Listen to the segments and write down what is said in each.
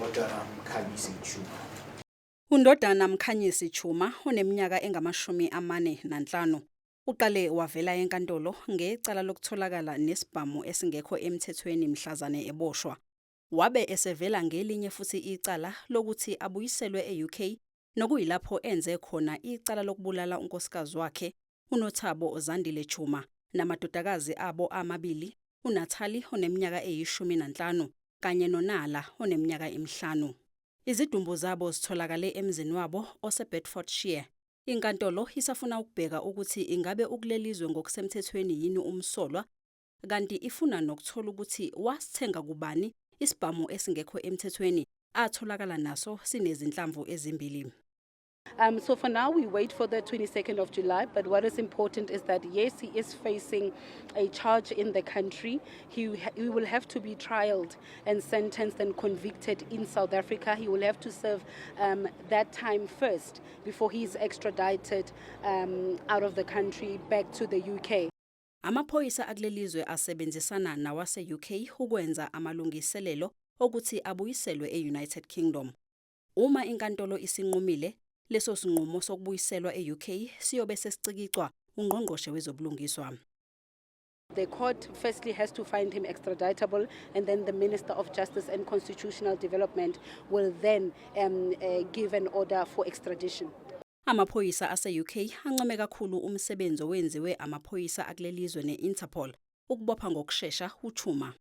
Ndodana Mkhanyisi Tshuma. Undodana Mkhanyisi Tshuma oneminyaka engama-45 uqale wavela enkantolo ngecala lokutholakala nesibhamu esingekho emthethweni mhlazane eboshwa. Wabe esevela ngelinye futhi icala lokuthi abuyiselwe e-UK, nokuyilapho enze khona icala lokubulala unkosikazi wakhe uNothabo Zandile Tshuma namadodakazi abo amabili, uNatalie oneminyaka eyi-15 kanye noNala oneminyaka emi-5. Izidumbu zabo zitholakale emzini wabo oseBedfordshire. Inkantolo isafuna ukubheka ukuthi ingabe ukulelizwe ngokusemthethweni yini umsolwa, kanti ifuna nokuthola ukuthi wasithenga kubani isibhamu esingekho emthethweni atholakala naso sinezinhlamvu ezimbili. So for now, we wait for the 22nd of July. But what is important is that, yes, he is facing a charge in the country. He will have to be trialed and sentenced and convicted in South Africa. He will have to serve that time first before he is extradited out of the country back to the UK. Amaphoyisa akulelizwe asebenzisana nawase-UK ukwenza amalungiselelo okuthi abuyiselwe e-United Kingdom. Uma inkantolo isinqumile, leso sinqumo sokubuyiselwa e-UK siyobe sesicikicwa ungqongqoshe wezobulungiswa. The court firstly has to find him extraditable, and then the Minister of Justice and Constitutional Development will then give an order for extradition. Amaphoyisa ase-UK ancome kakhulu umsebenzi owenziwe amaphoyisa akulelizwe ne-Interpol ukubopha ngokushesha uTshuma.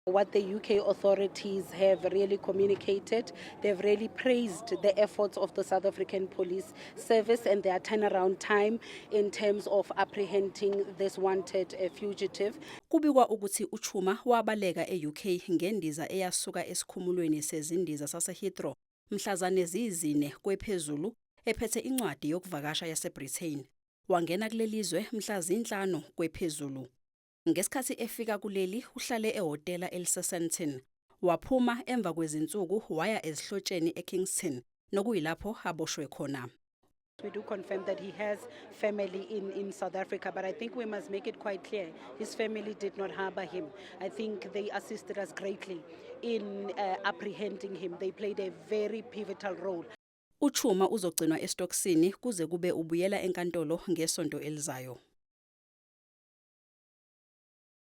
What the UK authorities have really communicated, they've really praised the efforts of the South African Police Service and their turnaround time in terms of apprehending this wanted fugitive. Kubikwa ukuthi uTshuma wabaleka e-UK ngendiza eyasuka esikhumulweni sezindiza saseHeathrow mhlazane ziyi-4 kwephezulu ephethe incwadi yokuvakasha yaseBritain. Wangena kulelizwe mhla zi-5 kwephezulu. Ngesikhathi efika kuleli uhlale ehhotela eliseSandton. Waphuma emva kwezinsuku waya ezihlotsheni eKingston, nokuyilapho aboshwe khona. We do confirm that he has family in South Africa, but I think we must make it quite clear his family did not harbor him. I think they assisted us greatly in apprehending him. They played a very pivotal role. uTshuma uzogcinwa esitokisini kuze kube ubuyela enkantolo ngesonto elizayo.